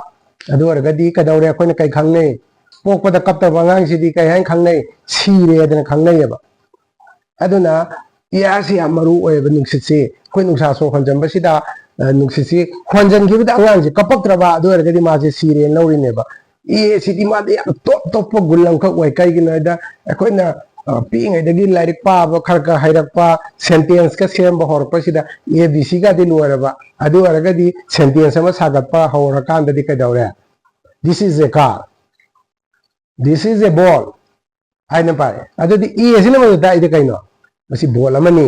ꯑꯗꯨ ꯑꯣꯏꯔꯒꯗꯤ ꯀꯩꯗꯧꯔꯦ? ꯑꯩꯈꯣꯏꯅ ꯀꯩ ꯈꯪꯅꯩ? ꯄꯣꯛꯄꯗ ꯀꯞꯇꯕ ꯑꯉꯥꯡꯁꯤꯗꯤ ꯀꯩ ꯍꯥꯏꯅ ꯈꯪꯅꯩ? ꯁꯤꯔꯦ ꯍꯥꯏꯗꯅ ꯈꯪꯅꯩꯌꯦꯕ꯫ ꯑꯗꯨꯅ ꯏꯌꯥꯔꯁꯤ ꯌꯥꯝ ꯃꯔꯨ ꯑꯣꯏꯌꯦꯕ꯫ ꯅꯨꯡꯁꯤꯠꯁꯤ ꯑꯩꯈꯣꯏ ꯅꯨꯡꯁꯥ ꯁꯣꯔ ꯍꯣꯟꯖꯟꯕꯁꯤꯗ ꯑ, ꯅꯨꯡꯁꯤꯠꯁꯤ ꯍꯣꯟꯖꯟꯈꯤꯕꯗ ꯑꯉꯥꯡꯁꯤ ꯀꯞꯄꯛꯇ꯭ꯔꯕ, ꯑꯗꯨ ꯑꯣꯏꯔꯒꯗꯤ ꯃꯥꯁꯦ ꯁꯤꯔꯦꯅ ꯂꯧꯔꯤꯅꯦꯕ꯫ ꯑꯦ ꯁꯤꯗꯤ ꯃꯥꯗꯤ ꯌꯥꯝ ꯇꯣꯞ ꯇꯣꯞꯄ ꯒꯨꯟ ꯑꯃꯈꯛ ꯑꯣꯏ꯫ ꯀꯩꯒꯤꯅꯣ ꯍꯥꯏꯗ ꯑꯩꯈꯣꯏꯅ ꯑ, ꯄꯤꯛꯏꯉꯩꯗꯒꯤ ꯂꯥꯏꯔꯤꯛ ꯄꯥꯕ ꯈꯔ ꯈꯔ ꯍꯩꯔꯛꯄ, ꯁꯦꯟꯇꯦꯟꯁꯀ ꯁꯦꯝꯕ ꯍꯧꯔꯛꯄꯁꯤꯗ ꯑꯦ ꯕꯤ ꯁꯤꯒꯗꯤ ꯂꯣꯏꯔꯕ, ꯑꯗꯨ ꯑꯣꯏꯔꯒꯗꯤ ꯁꯦꯟꯇꯦꯟꯁ ꯑꯃ ꯁꯥꯒꯠꯄ ꯍꯧꯔꯀꯥꯟꯗꯗꯤ ꯀꯩꯗꯧꯔꯦ? This is a car, this is a ball ꯍꯥꯏꯅ ꯄꯥꯏ꯫ ꯑꯗꯨꯗꯤ ꯑꯦ ꯁꯤꯅ ꯃꯗꯨ ꯇꯥꯛꯏꯗꯤ ꯀꯩꯅꯣ? ꯃꯁꯤ ꯕꯣꯜ ꯑꯃꯅꯤ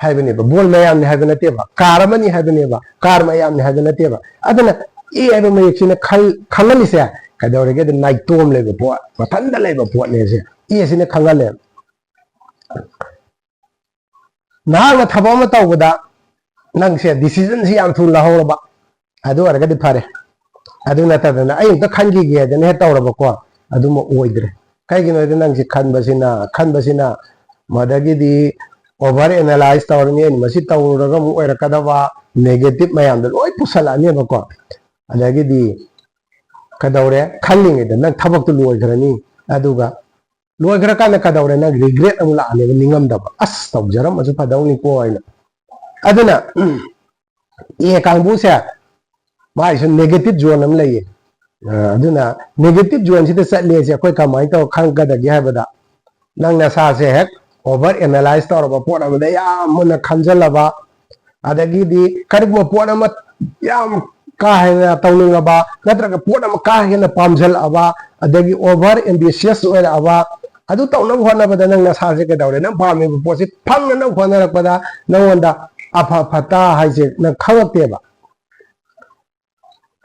ꯍꯥꯏꯕꯅꯦꯕ꯫ ꯕꯣꯜ ꯃꯌꯥꯝꯅꯤ ꯍꯥꯏꯕ ꯅꯠꯇꯦꯕ, ꯀꯥꯔ ꯑꯃꯅꯤ ꯍꯥꯏꯕꯅꯦꯕ, ꯀꯥꯔ ꯃꯌꯥꯝꯅꯤ ꯍꯥꯏꯕ ꯅꯠꯇꯦꯕ꯫ ꯑꯗꯨꯅ ꯑꯦ ꯍꯥꯏꯕ ꯃꯌꯦꯛꯁꯤꯅ ꯈꯜ- ꯈꯪꯍꯜꯂꯤꯁꯦ ꯀꯩꯗꯧꯔꯒꯦꯗ? ꯅꯥꯏꯇꯣꯝ ꯂꯩꯕ ꯄꯣꯠ, ꯃꯊꯟꯇ ꯂꯩꯕ ꯄꯣꯠꯅꯦ ꯁꯦ ꯑꯦ ꯁꯤꯅ ꯈꯪꯍꯜꯂꯦꯕ꯫ ꯅꯍꯥꯛꯅ ꯊꯕꯛ ꯑꯃ ꯇꯧꯕꯗ ꯅꯪꯁꯦ ꯗꯤꯁꯤꯖꯟꯁꯤ ꯌꯥꯝ ꯊꯨꯅ ꯂꯧꯍꯧꯔꯕ, ꯑꯗꯨ ꯑꯣꯏꯔꯒꯗꯤ ꯐꯔꯦ꯫ ꯑꯗꯨ ꯅꯠꯇꯗꯅ ꯑꯩ ꯑꯝꯇ ꯈꯟꯈꯤꯒꯦ ꯍꯥꯏꯗꯅ ꯍꯦꯛ ꯇꯧꯔꯕꯀꯣ, ꯑꯗꯨꯃ ꯑꯣꯏꯗ꯭ꯔꯦ꯫ ꯀꯩꯒꯤꯅꯣ ꯍꯥꯏꯗꯤ ꯅꯪꯁꯤ ꯈꯟꯕꯁꯤꯅ ꯈꯟꯕꯁꯤꯅ ꯃꯗꯒꯤꯗꯤ ꯑꯣꯚꯔ ꯑꯦꯅꯥꯂꯥꯏꯁ ꯇꯧꯔꯅꯤ꯫ ꯑꯩꯅ ꯃꯁꯤ ꯇꯧꯔꯨꯔꯒ ꯑꯃꯨꯛ ꯑꯣꯏꯔꯛꯀꯗꯕ ꯅꯦꯒꯦꯇꯤꯚ ꯃꯌꯥꯝꯗꯣ ꯂꯣꯏ ꯄꯨꯁꯜꯂꯛꯑꯅꯦꯕꯀꯣ꯫ ꯑꯗꯒꯤꯗꯤ ꯀꯩꯗꯧꯔꯦ? ꯈꯜꯂꯤꯉꯩꯗ ꯅꯪ ꯊꯕꯛꯇꯨ ꯂꯣꯏꯈ꯭ꯔꯅꯤ꯫ ꯑꯗꯨꯒ ꯂꯣꯏꯈ꯭ꯔꯀꯥꯟꯗ ꯀꯩꯗꯧꯔꯦ? ꯅꯪ ꯔꯤꯒ꯭ꯔꯦꯠ ꯑꯃꯨꯛ ꯂꯥꯛꯑꯅꯦꯕ, ꯅꯤꯡꯉꯝꯗꯕ, "ꯑꯁ, ꯇꯧꯖꯔꯝꯃꯁꯨ ꯐꯗꯧꯅꯤꯀꯣ" ꯍꯥꯏꯅ꯫ ꯑꯗꯨꯅ ꯑꯦ ꯀꯥꯡꯕꯨꯁꯦ ꯃꯥꯏꯁꯨ ꯅꯦꯒꯦꯇꯤꯚ ꯖꯣꯟ ꯑꯃ ꯂꯩꯌꯦ꯫ ꯑ, ꯑꯗꯨꯅ ꯅꯦꯒꯦꯇꯤꯚ ꯖꯣꯟꯁꯤꯗ ꯆꯠꯂꯦꯁꯦ ꯑꯩꯈꯣꯏ ꯀꯃꯥꯏꯅ ꯇꯧꯔ ꯈꯪꯒꯗꯒꯦ ꯍꯥꯏꯕꯗ, ꯅꯪ ꯅꯁꯥꯁꯦ ꯍꯦꯛ over analyze ꯇꯧꯔꯕ, ꯄꯣꯠ ꯑꯃꯗ ꯌꯥꯝ ꯃꯨꯟꯅ ꯈꯟꯖꯜꯂꯕ, ꯑꯗꯒꯤꯗꯤ ꯀꯔꯤꯒꯨꯝꯕ ꯄꯣꯠ ꯑꯃ ꯌꯥꯝ ꯀꯥ ꯍꯦꯟꯅ ꯇꯧꯅꯤꯡꯉꯕ, ꯅꯠꯇ꯭ꯔꯒ ꯄꯣꯠ ꯑꯃ ꯀꯥ ꯍꯦꯟꯅ ꯄꯥꯝꯁꯤꯜꯂꯛꯑꯕ, ꯑꯗꯒꯤ over ambitious ꯑꯣꯏꯔꯛꯑꯕ, ꯑꯗꯨ ꯇꯧꯅꯕ ꯍꯣꯠꯅꯕꯗ ꯅꯪ ꯅꯁꯥꯁꯦ ꯀꯩꯗꯧꯔꯦ? ꯅꯪ ꯄꯥꯝꯃꯤꯕ ꯄꯣꯠꯁꯤ ꯐꯪꯅꯅꯕ ꯍꯣꯠꯅꯔꯛꯄꯗ ꯅꯪꯉꯣꯟꯗ ꯑꯐ ꯐꯠꯇ ꯍꯥꯏꯁꯦ ꯅꯪ ꯈꯪꯉꯛꯇꯦꯕ꯫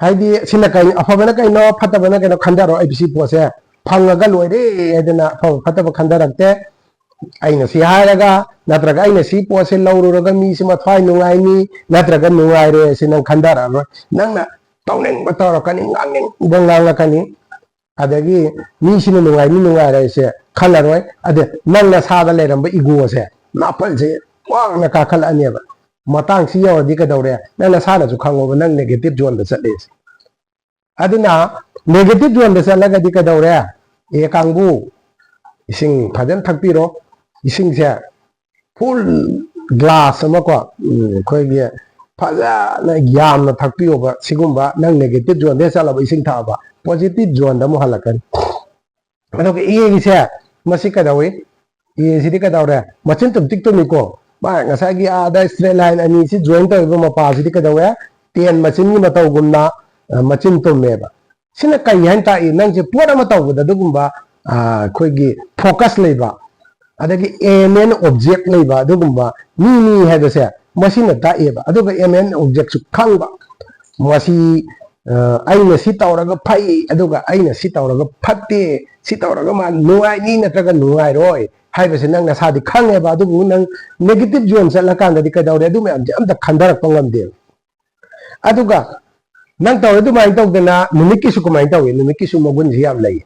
ꯍꯥꯏꯗꯤ ꯁꯤꯅ ꯀꯩ, ꯑꯐꯕꯅ ꯀꯩꯅꯣ, ꯐꯠꯇꯕꯅ ꯀꯩꯅꯣ ꯈꯟꯊꯔꯣ꯫ ꯑꯩꯗꯤ ꯁꯤ ꯄꯣꯠꯁꯦ ꯐꯪꯉꯒ ꯂꯣꯏꯔꯦ ꯍꯥꯏꯗꯅ ꯑꯐꯕ ꯐꯠꯇꯕ ꯈꯟꯊꯔꯛꯇꯦ꯫ ꯑꯩꯅ ꯁꯤ ꯍꯥꯏꯔꯒ, ꯅꯠꯇ꯭ꯔꯒ ꯑꯩꯅ ꯁꯤ ꯄꯣꯠꯁꯦ ꯂꯧꯔꯨꯔꯒ ꯃꯤꯁꯤ ꯃꯊ꯭ꯋꯥꯏ ꯅꯨꯡꯉꯥꯏꯅꯤ, ꯅꯠꯇ꯭ꯔꯒ ꯅꯨꯡꯉꯥꯏꯔꯣꯏ ꯁꯤ ꯅꯪ ꯈꯟꯊꯔꯛꯑꯔꯣꯏ꯫ ꯅꯪꯅ ꯇꯧꯅꯤꯡꯕ ꯇꯧꯔꯛꯀꯅꯤ, ꯉꯥꯡꯅꯤꯡꯕ ꯉꯥꯡꯂꯛꯀꯅꯤ, ꯑꯗꯒꯤ ꯃꯤꯁꯤꯅ ꯅꯨꯡꯉꯥꯏꯅꯤ ꯅꯨꯡꯉꯥꯏꯔꯣꯏꯁꯦ ꯈꯜꯂꯔꯣꯏ꯫ ꯑꯗ ꯅꯪ ꯅꯁꯥꯗ ꯂꯩꯔꯝꯕ ꯏꯒꯣꯁꯦ ꯃꯥꯄꯜꯁꯦ ꯋꯥꯡꯅ ꯀꯥꯈꯠꯂꯛꯑꯅꯦꯕ꯫ ꯃꯇꯥꯡꯁꯤ ꯌꯧꯔꯗꯤ ꯀꯩꯗꯧꯔꯦ? ꯅꯪ ꯅꯁꯥꯅꯁꯨ ꯈꯪꯉꯣꯕ, ꯅꯪ negative zoneꯗ ꯆꯠꯂꯦꯁꯦ꯫ ꯑꯗꯨꯅ negative zoneꯗ ꯆꯠꯂꯒꯗꯤ ꯀꯩꯗꯧꯔꯦ? ꯑꯦ ꯀꯥꯡꯕꯨ, ꯏꯁꯤꯡ ꯐꯖꯅ ꯊꯛꯄꯤꯔꯣ꯫ ꯏꯁꯤꯡꯁꯦ full glass ꯑꯃꯀꯣ, ꯎꯝ, ꯑꯩꯈꯣꯏꯒꯤ ꯐꯖꯅ ꯌꯥꯝꯅ ꯊꯛꯄꯤꯌꯣꯕ꯫ ꯁꯤꯒꯨꯝꯕ ꯅꯪ negative zoneꯗ ꯆꯠꯂꯕ ꯏꯁꯤꯡ ꯊꯛꯑꯕ, positive zoneꯗ ꯑꯃꯨꯛ ꯍꯜꯂꯛꯀꯅꯤ꯫ ꯑꯗꯨꯒ Aꯒꯤꯁꯦ, ꯃꯁꯤ ꯀꯩꯗꯧꯏ? Aꯁꯤꯗꯤ ꯀꯩꯗꯧꯔꯦ? ꯃꯆꯤꯟ ꯇꯨꯝꯇꯤꯛ ꯇꯨꯝꯃꯤꯀꯣ꯫ ꯃꯥ ꯉꯁꯥꯏꯒꯤ ꯑꯥꯗ straight line ꯑꯅꯤꯁꯤ join ꯇꯧꯔꯤꯕ ꯃꯄꯥꯁꯤꯗꯤ ꯀꯩꯗꯧꯋꯦ? ꯇꯦꯟ ꯃꯆꯤꯟꯒꯤ ꯃꯇꯧꯒꯨꯝꯅ, ꯑ, ꯃꯆꯤꯟ ꯇꯨꯝꯃꯦꯕ꯫ ꯁꯤꯅ ꯀꯔꯤ ꯍꯥꯏꯅ ꯇꯥꯛꯏ? ꯅꯪꯁꯦ ꯄꯣꯠ ꯑꯃ ꯇꯧꯕꯗ ꯑꯗꯨꯒꯨꯝꯕ, ꯑ, ꯑꯩꯈꯣꯏꯒꯤ focus ꯂꯩꯕ, ꯑꯗꯒꯤ aim and object ꯂꯩꯕ ꯑꯗꯨꯒꯨꯝꯕ ꯃꯤꯅꯤ ꯍꯥꯏꯕꯁꯦ ꯃꯁꯤꯅ ꯇꯥꯛꯑꯦꯕ꯫ ꯑꯗꯨꯒ aim and objectꯁꯨ ꯈꯪꯕ꯫ ꯃꯁꯤ, ꯑ, ꯑꯩꯅ ꯁꯤ ꯇꯧꯔꯒ ꯐꯩ, ꯑꯗꯨꯒ ꯑꯩꯅ ꯁꯤ ꯇꯧꯔꯒ ꯐꯠꯇꯦ, ꯁꯤ ꯇꯧꯔꯒ ꯃꯥ ꯅꯨꯡꯉꯥꯏꯅꯤ ꯅꯠꯇ꯭ꯔꯒ ꯅꯨꯡꯉꯥꯏꯔꯣꯏ ꯍꯥꯏꯕꯁꯦ ꯅꯪ ꯅꯁꯥꯗꯤ ꯈꯪꯉꯦꯕ꯫ ꯑꯗꯨꯕꯨ ꯅꯪ negative zone ꯆꯠꯂꯀꯥꯟꯗꯗꯤ ꯀꯩꯗꯧꯔꯦ? ꯑꯗꯨ ꯃꯌꯥꯝꯁꯦ ꯑꯝꯇ ꯈꯟꯊꯔꯛꯄ ꯉꯝꯗꯦꯕ꯫ ꯑꯗꯨꯒ ꯅꯪ ꯇꯧꯔꯦ ꯑꯗꯨꯃꯥꯏꯅ ꯇꯧꯗꯅ ꯅꯨꯃꯤꯠꯀꯤꯁꯨ ꯀꯃꯥꯏꯅ ꯇꯧꯏ? ꯅꯨꯃꯤꯠꯀꯤꯁꯨ ꯃꯒꯨꯟꯁꯤ ꯌꯥꯝ ꯂꯩ꯫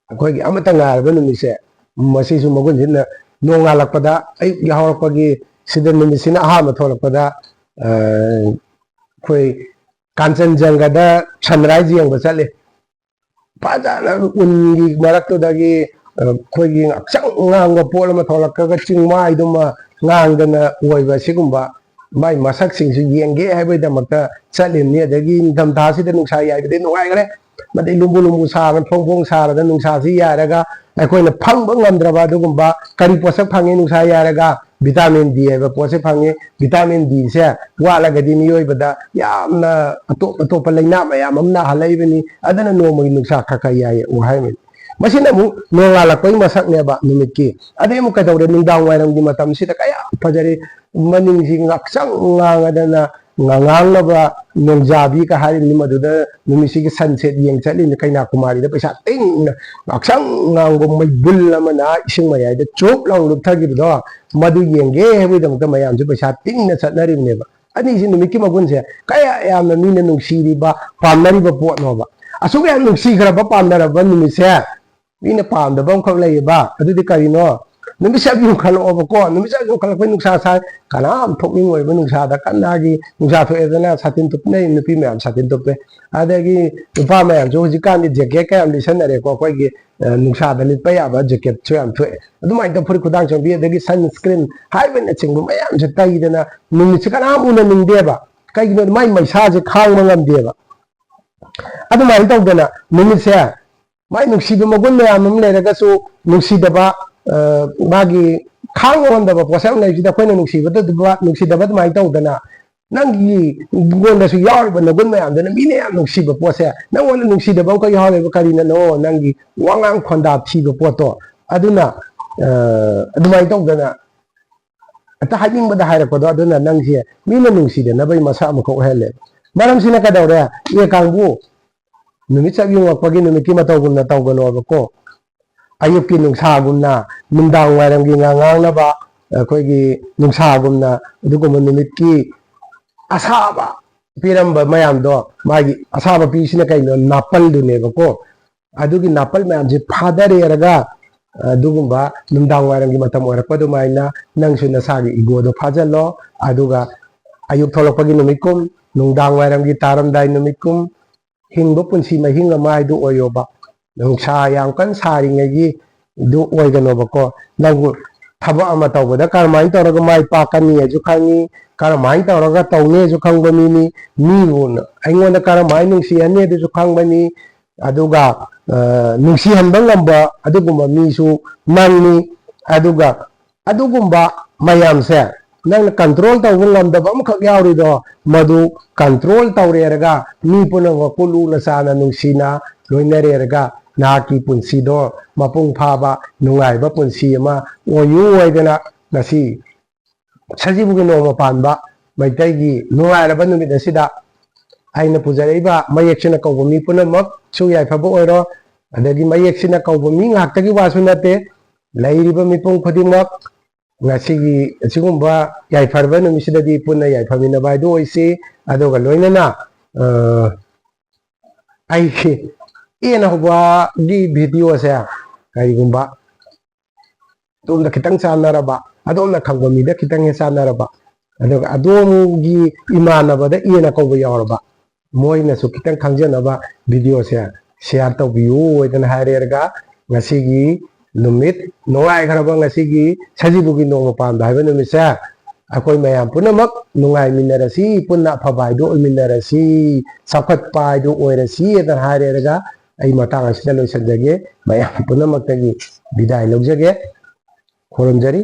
ꯑꯩꯈꯣꯏꯒꯤ ꯑꯃꯠꯇ ꯉꯥꯏꯔꯕ ꯅꯨꯃꯤꯠꯁꯦ, ꯃꯁꯤꯁꯨ ꯃꯒꯨꯟꯁꯤꯅ ꯅꯣꯡꯉꯥꯜꯂꯛꯄꯗ, ꯑꯌꯨꯛ ꯌꯥꯍꯧꯔꯛꯄꯒꯤ ꯁꯤꯗ ꯅꯨꯃꯤꯠꯁꯤꯅ ꯑꯍꯥꯟꯕ ꯊꯣꯛꯂꯛꯄꯗ, ꯑ, ꯑꯩꯈꯣꯏ ꯀꯥꯟꯆꯟꯖꯪꯒꯗ sunrise ꯌꯦꯡꯕ ꯆꯠꯂꯤ꯫ ꯐꯖꯅ ꯎꯟꯒꯤ ꯃꯔꯛꯇꯨꯗꯒꯤ, ꯑ, ꯑꯩꯈꯣꯏꯒꯤ ꯉꯥꯛꯁꯪ ꯉꯥꯡꯕ ꯄꯣꯠ ꯑꯃ ꯊꯣꯛꯂꯛꯂꯒ ꯆꯤꯡꯃꯥꯏꯗꯨꯃ ꯉꯥꯡꯗꯅ ꯑꯣꯏꯕ ꯁꯤꯒꯨꯝꯕ ꯃꯥꯏ ꯃꯁꯛꯁꯤꯡꯁꯤ ꯌꯦꯡꯒꯦ ꯍꯥꯏꯕꯒꯤꯗꯃꯛꯇ ꯆꯠꯂꯤꯕꯅꯤ꯫ ꯑꯗꯒꯤ ꯅꯤꯡꯊꯝꯊꯥꯁꯤꯗ ꯅꯨꯡꯁꯥ ꯌꯥꯏꯕꯗꯤ ꯅꯨꯡꯉꯥꯏꯈ꯭ꯔꯦ꯫ ꯃꯗꯩ ꯂꯨꯝꯕꯨ ꯂꯨꯝꯕꯨ ꯁꯥꯔ, ꯐꯣꯡ ꯐꯣꯡ ꯁꯥꯔꯗ ꯅꯨꯡꯁꯥꯁꯤ ꯌꯥꯏꯔꯒ ꯑꯩꯈꯣꯏꯅ ꯐꯪꯕ ꯉꯝꯗ꯭ꯔꯕ ꯑꯗꯨꯒꯨꯝꯕ ꯀꯔꯤ ꯄꯣꯠꯁꯛ ꯐꯪꯉꯤ ꯅꯨꯡꯁꯥ ꯌꯥꯏꯔꯒ? ꯚꯤꯇꯥꯃꯤꯟ ꯗꯤ ꯍꯥꯏꯕ ꯄꯣꯠꯁꯦ ꯐꯪꯉꯤ꯫ ꯚꯤꯇꯥꯃꯤꯟ ꯗꯤꯁꯦ ꯋꯥꯠꯂꯒꯗꯤ ꯃꯤꯑꯣꯏꯕꯗ ꯌꯥꯝꯅ ꯑꯇꯣꯞ ꯑꯇꯣꯞꯄ ꯂꯥꯏꯅꯥ ꯃꯌꯥꯝ ꯑꯃ ꯅꯥꯍꯜꯂꯛꯏꯕꯅꯤ꯫ ꯑꯗꯨꯅ ꯅꯣꯡꯃꯒꯤ ꯅꯨꯡꯁꯥ ꯈꯔ ꯈꯔ ꯌꯥꯏꯌꯦ ꯎ ꯍꯥꯏꯕꯅꯤ꯫ ꯃꯁꯤꯅ ꯑꯃꯨꯛ ꯅꯣꯡꯉꯥꯜꯂꯛꯄꯒꯤ ꯃꯁꯛꯅꯦꯕ ꯅꯨꯃꯤꯠꯀꯤ꯫ ꯑꯗꯩ ꯑꯃꯨꯛ ꯀꯩꯗꯧꯔꯦ? ꯅꯨꯡꯗꯥꯡ ꯋꯥꯏꯔꯝꯒꯤ ꯃꯇꯝꯁꯤꯗ ꯀꯌꯥ ꯐꯖꯔꯦ꯫ ꯃꯅꯤꯡꯁꯤ ꯉꯥꯛꯁꯪ ꯉꯥꯡꯉꯗꯅ ꯉꯉꯥꯡꯅꯕ ꯅꯣꯡꯖꯥꯕꯤꯒ ꯍꯥꯏꯔꯤꯕꯅꯤ꯫ ꯃꯗꯨꯗ ꯅꯨꯃꯤꯠꯁꯤꯒꯤ ꯁꯟꯁꯦꯠ ꯌꯦꯡ ꯆꯠꯂꯤꯅꯤ ꯀꯩꯅꯥꯀꯨꯃꯥꯔꯤꯗ ꯄꯩꯁꯥ ꯇꯤꯡꯅ꯫ ꯉꯥꯛꯁꯪ ꯉꯥꯡꯕ ꯃꯩꯕꯨꯜ ꯑꯃꯅ ꯏꯁꯤꯡ ꯃꯌꯥꯏꯗ ꯆꯨꯞ ꯂꯥꯎ ꯂꯨꯞꯊꯈꯤꯕꯗꯣ, ꯃꯗꯨ ꯌꯦꯡꯒꯦ ꯍꯥꯏꯕꯒꯤꯗꯃꯛꯇ ꯃꯌꯥꯝꯁꯨ ꯄꯩꯁꯥ ꯇꯤꯡꯅ ꯆꯠꯅꯔꯤꯕꯅꯦꯕ꯫ ꯑꯅꯤꯁꯤ ꯅꯨꯃꯤꯠꯀꯤ ꯃꯒꯨꯟꯁꯦ ꯀꯌꯥ ꯌꯥꯝꯅ ꯃꯤꯅ ꯅꯨꯡꯁꯤꯔꯤꯕ, ꯄꯥꯝꯅꯔꯤꯕ ꯄꯣꯠꯅꯣꯕ꯫ ꯑꯁꯨꯛ ꯌꯥꯝ ꯅꯨꯡꯁꯤꯈ꯭ꯔꯕ, ꯄꯥꯝꯅꯔꯕ ꯅꯨꯃꯤꯠꯁꯦ ꯃꯤꯅ ꯄꯥꯝꯗꯕ ꯑꯃꯈꯛ ꯂꯩꯌꯦꯕ꯫ ꯑꯗꯨꯗꯤ ꯀꯔꯤꯅꯣ? ꯅꯨꯃꯤꯠꯁꯦ ꯌꯨꯡꯈꯠꯂꯛꯑꯣꯕꯀꯣ꯫ ꯅꯨꯃꯤꯠꯁꯦ ꯌꯨꯡꯈꯠꯂꯛꯄꯩ ꯅꯨꯡꯁꯥ ꯁꯥꯏ, ꯀꯅꯥꯝ ꯊꯣꯛꯅꯤꯡꯉꯣꯏꯕ ꯅꯨꯡꯁꯥꯗ꯫ ꯀꯟꯅꯒꯤ ꯅꯨꯡꯁꯥ ꯊꯣꯛꯑꯦꯗꯅ ꯁꯥꯇꯤꯟ ꯇꯨꯞꯅꯩ, ꯅꯨꯄꯤ ꯃꯌꯥꯝ ꯁꯥꯇꯤꯟ ꯇꯨꯞꯄꯦ꯫ ꯑꯗꯒꯤ ꯅꯨꯄꯥ ꯃꯌꯥꯝꯁꯨ ꯍꯧꯖꯤꯛꯀꯥꯟꯗꯤ ꯖꯦꯀꯦꯠ ꯀꯌꯥꯝ ꯂꯤꯠꯁꯟꯅꯔꯦꯀꯣ, ꯑꯩꯈꯣꯏꯒꯤ, ꯑ, ꯅꯨꯡꯁꯥꯗ ꯂꯤꯠꯄ ꯌꯥꯕ ꯖꯦꯀꯦꯠꯁꯨ ꯌꯥꯝ ꯊꯣꯛꯑꯦ꯫ ꯑꯗꯨꯃꯥꯏꯅ ꯇꯧ ꯐꯨꯔꯤꯠ ꯈꯨꯗꯥꯡ ꯆꯣꯟꯕꯤ, ꯑꯗꯒꯤ sunscreen ꯍꯥꯏꯕꯅꯆꯤꯡꯕ ꯃꯌꯥꯝꯁꯦ ꯇꯩꯗꯅ ꯅꯨꯃꯤꯠꯁꯦ ꯀꯅꯥꯝ ꯎꯅꯅꯤꯡꯗꯦꯕ꯫ ꯀꯩꯒꯤꯅꯣꯗꯤ ꯃꯥꯏ ꯃꯩꯁꯥꯁꯦ ꯈꯥꯡꯕ ꯉꯝꯗꯦꯕ꯫ ꯑꯗꯨꯃꯥꯏꯅ ꯇꯧꯗꯅ ꯅꯨꯃꯤꯠꯁꯦ ꯃꯥꯏ ꯅꯨꯡꯁꯤꯕ ꯃꯒꯨꯟ ꯃꯌꯥꯝ ꯑꯃ ꯂꯩꯔꯒꯁꯨ ꯅꯨꯡꯁꯤꯗꯕ, ꯑ, ꯃꯥꯒꯤ ꯈꯥꯡꯕ ꯉꯝꯗꯕ ꯄꯣꯠꯁꯛ ꯑꯃ ꯂꯩꯕꯁꯤꯗ ꯑꯩꯈꯣꯏꯅ ꯅꯨꯡꯁꯤꯕꯗ ꯑꯗꯨꯒ ꯅꯨꯡꯁꯤꯗꯕ ꯑꯗꯨꯃꯥꯏꯅ ꯇꯧꯗꯅ ꯅꯪꯒꯤ ꯉꯣꯟꯗꯁꯨ ꯌꯥꯎꯔꯤꯕ ꯅꯒꯨꯟ ꯃꯌꯥꯝꯗꯨꯅ ꯃꯤꯅ ꯌꯥꯝ ꯅꯨꯡꯁꯤꯕ ꯄꯣꯠꯁꯦ ꯅꯪꯉꯣꯟꯗ ꯅꯨꯡꯁꯤꯗꯕ ꯑꯃꯈꯛ ꯌꯥꯎꯔꯤꯕ ꯀꯔꯤꯅꯅꯣ? ꯅꯪꯒꯤ ꯋꯥꯉꯥꯡ ꯈꯣꯟꯗꯥ ꯊꯤꯕ ꯄꯣꯠꯇꯣ꯫ ꯑꯗꯨꯅ, ꯑ, ꯑꯗꯨꯃꯥꯏꯅ ꯇꯧꯗꯅ ꯍꯦꯛꯇ ꯍꯥꯏꯅꯤꯡꯕꯗ ꯍꯥꯏꯔꯛꯄꯗꯣ, ꯑꯗꯨꯅ ꯅꯪꯁꯦ ꯃꯤꯅ ꯅꯨꯡꯁꯤꯗꯅꯕꯒꯤ ꯃꯁꯛ ꯑꯃꯈꯛ ꯑꯣꯏꯍꯜꯂꯦ꯫ ꯃꯔꯝꯁꯤꯅ ꯀꯩꯗꯧꯔꯦ? ꯑꯦ ꯀꯥꯡꯕꯨ, ꯅꯨꯃꯤꯠ ꯆꯞ ꯌꯨꯡꯉꯛꯄꯒꯤ ꯅꯨꯃꯤꯠꯀꯤ ꯃꯇꯧꯒꯨꯝꯅ ꯇꯧꯒꯅꯣꯕꯀꯣ꯫ ꯑꯌꯨꯛꯀꯤ ꯅꯨꯡꯁꯥꯒꯨꯝꯅ, ꯅꯨꯡꯗꯥꯡ ꯋꯥꯏꯔꯝꯒꯤ ꯉꯥꯡꯉꯥꯡꯅꯕ ꯑꯩꯈꯣꯏꯒꯤ ꯅꯨꯡꯁꯥꯒꯨꯝꯅ, ꯑꯗꯨꯒꯨꯝꯕ ꯅꯨꯃꯤꯠꯀꯤ ꯑꯁꯥꯕ ꯄꯤꯔꯝꯕ ꯃꯌꯥꯝꯗꯣ, ꯃꯥꯒꯤ ꯑꯁꯥꯕ ꯄꯤꯁꯤꯅ ꯀꯩꯅꯣ? ꯅꯥꯄꯜꯗꯨꯅꯦꯕꯀꯣ꯫ ꯑꯗꯨꯒꯤ ꯅꯥꯄꯜ ꯃꯌꯥꯝꯁꯦ ꯐꯥꯗꯔꯦꯔꯒ, ꯑꯗꯨꯒꯨꯝꯕ ꯅꯨꯡꯗꯥꯡ ꯋꯥꯏꯔꯝꯒꯤ ꯃꯇꯝ ꯑꯣꯏꯔꯛꯄ ꯑꯗꯨꯃꯥꯏꯅ ꯅꯪꯁꯨ ꯅꯁꯥꯒꯤ ꯏꯒꯣꯗꯣ ꯐꯥꯖꯜꯂꯣ꯫ ꯑꯗꯨꯒ ꯑꯌꯨꯛ ꯊꯣꯛꯂꯛꯄꯒꯤ ꯅꯨꯃꯤꯠꯀꯨꯝ, ꯅꯨꯡꯗꯥꯡ ꯋꯥꯏꯔꯝꯒꯤ ꯇꯥꯔꯝꯗꯥꯏ ꯅꯨꯃꯤꯠꯀꯨꯝ, ꯍꯤꯡꯕ ꯄꯨꯟꯁꯤ ꯃꯍꯤꯡ ꯑꯃ ꯍꯥꯏꯗꯨ ꯑꯣꯏꯌꯣꯕ꯫ ꯅꯨꯡꯁꯥ ꯌꯥꯝ ꯀꯟꯅ ꯁꯥꯔꯤꯉꯩꯒꯤ ꯗꯨ ꯑꯣꯏꯒꯅꯣꯕꯀꯣ꯫ ꯅꯪꯕꯨ ꯊꯕꯛ ꯑꯃ ꯇꯧꯕꯗ ꯀꯔꯝꯍꯥꯏꯅ ꯇꯧꯔꯒ ꯃꯥꯏ ꯄꯥꯛꯀꯅꯤ ꯍꯥꯏꯁꯨ ꯈꯪꯉꯤ, ꯀꯔꯝꯍꯥꯏꯅ ꯇꯧꯔꯒ ꯇꯧꯅꯤ ꯍꯥꯏꯁꯨ ꯈꯪꯕ ꯃꯤꯅꯤ꯫ ꯃꯤꯕꯨ ꯑꯩꯉꯣꯟꯗ ꯀꯔꯝꯍꯥꯏꯅ ꯅꯨꯡꯁꯤꯍꯟꯅꯤ ꯑꯗꯨꯁꯨ ꯈꯪꯕꯅꯤ꯫ ꯑꯗꯨꯒ ꯑ, ꯅꯨꯡꯁꯤꯍꯟꯕ ꯉꯝꯕ ꯑꯗꯨꯒꯨꯝꯕ ꯃꯤꯁꯨ ꯅꯪꯅꯤ꯫ ꯑꯗꯨꯒ ꯑꯗꯨꯒꯨꯝꯕ ꯃꯌꯥꯝꯁꯦ ꯅꯪꯅ control ꯇꯧꯕ ꯉꯝꯗꯕ ꯑꯃꯈꯛ ꯌꯥꯎꯔꯤꯗꯣ, ꯃꯗꯨ control ꯇꯧꯔꯦꯔꯒ ꯃꯤ ꯄꯨꯝꯅꯃꯛꯄꯨ ꯂꯨꯅ ꯆꯥꯟꯅ ꯅꯨꯡꯁꯤꯅ ꯂꯣꯏꯅꯔꯦꯔꯒ ꯅꯍꯥꯛꯀꯤ ꯄꯨꯟꯁꯤꯗꯣ ꯃꯄꯨꯡ ꯐꯥꯕ ꯅꯨꯡꯉꯥꯏꯕ ꯄꯨꯟꯁꯤ ꯑꯃ ꯑꯣꯏꯌꯨ ꯍꯥꯏꯗꯅ ꯉꯁꯤ ꯁꯖꯤꯕꯨꯒꯤ ꯅꯣꯡꯃ ꯄꯥꯟꯕ ꯃꯩꯇꯩꯒꯤ ꯅꯨꯡꯉꯥꯏꯔꯕ ꯅꯨꯃꯤꯠ ꯑꯁꯤꯗ ꯑꯩꯅ ꯄꯨꯖꯔꯛꯏꯕ ꯃꯌꯦꯛꯁꯤꯅ ꯀꯧꯕ ꯃꯤ ꯄꯨꯝꯅꯃꯛꯁꯨ ꯌꯥꯏꯐꯕ ꯑꯣꯏꯔꯣ꯫ ꯑꯗꯒꯤ ꯃꯌꯦꯛꯁꯤꯅ ꯀꯧꯕ ꯃꯤ ꯉꯥꯛꯇꯒꯤ ꯋꯥꯁꯨ ꯅꯠꯇꯦ, ꯂꯩꯔꯤꯕ ꯃꯤꯄꯨꯝ ꯈꯨꯗꯤꯡꯃꯛ ꯉꯁꯤꯒꯤ ꯑꯁꯤꯒꯨꯝꯕ ꯌꯥꯏꯐꯔꯕ ꯅꯨꯃꯤꯠꯁꯤꯗꯗꯤ ꯄꯨꯟꯅ ꯌꯥꯏꯐꯃꯤꯟꯅꯕ ꯍꯥꯏꯗꯨ ꯑꯣꯏꯁꯤ꯫ ꯑꯗꯨꯒ ꯂꯣꯏꯅꯅ, ꯑ, ꯑꯩꯒꯤ ꯑꯦꯅ ꯍꯧꯕꯒꯤ ꯚꯤꯗꯤꯑꯣꯁꯦ ꯀꯔꯤꯒꯨꯝꯕ ꯑꯗꯣꯝꯗ ꯈꯤꯇꯪ ꯆꯥꯟꯅꯔꯕ, ꯑꯗꯣꯝꯅ ꯈꯪꯕ ꯃꯤꯗ ꯈꯤꯇꯪ ꯍꯦꯛ ꯆꯥꯟꯅꯔꯕ, ꯑꯗꯨꯒ ꯑꯗꯣꯝꯒꯤ ꯏꯃꯥꯟꯅꯕꯗ ꯑꯦꯅ ꯀꯧꯕ ꯌꯥꯎꯔꯕ, ꯃꯣꯏꯅꯁꯨ ꯈꯤꯇꯪ ꯈꯪꯖꯅꯕ ꯚꯤꯗꯤꯑꯣꯁꯦ share ꯇꯧꯕꯤꯌꯨ ꯍꯥꯏꯗꯅ ꯍꯥꯏꯔꯦꯔꯒ, ꯉꯁꯤꯒꯤ ꯅꯨꯃꯤꯠ ꯅꯨꯡꯉꯥꯏꯈ꯭ꯔꯕ ꯉꯁꯤꯒꯤ ꯁꯖꯤꯕꯨꯒꯤ ꯅꯣꯡꯃ ꯄꯥꯟꯕ ꯍꯥꯏꯕ ꯅꯨꯃꯤꯠꯁꯦ ꯑꯩꯈꯣꯏ ꯃꯌꯥꯝ ꯄꯨꯝꯅꯃꯛ ꯅꯨꯡꯉꯥꯏꯃꯤꯟꯅꯔꯁꯤ, ꯄꯨꯟꯅ ꯑꯐꯕ ꯍꯥꯏꯗꯨ ꯑꯣꯏꯃꯤꯟꯅꯔꯁꯤ, ꯆꯥꯎꯈꯠꯄ ꯍꯥꯏꯗꯨ ꯑꯣꯏꯔꯁꯤ ꯍꯥꯏꯗꯅ ꯍꯥꯏꯔꯦꯔꯒ ꯑꯩ ꯃꯇꯥꯡ ꯑꯁꯤꯗ ꯂꯣꯏꯁꯤꯟꯖꯒꯦ꯫ ꯃꯌꯥꯝ ꯄꯨꯝꯅꯃꯛꯇꯒꯤ ꯕꯤꯗꯥꯏ ꯂꯧꯖꯒꯦ꯫ ꯈꯨꯔꯨꯝꯖꯔꯤ꯫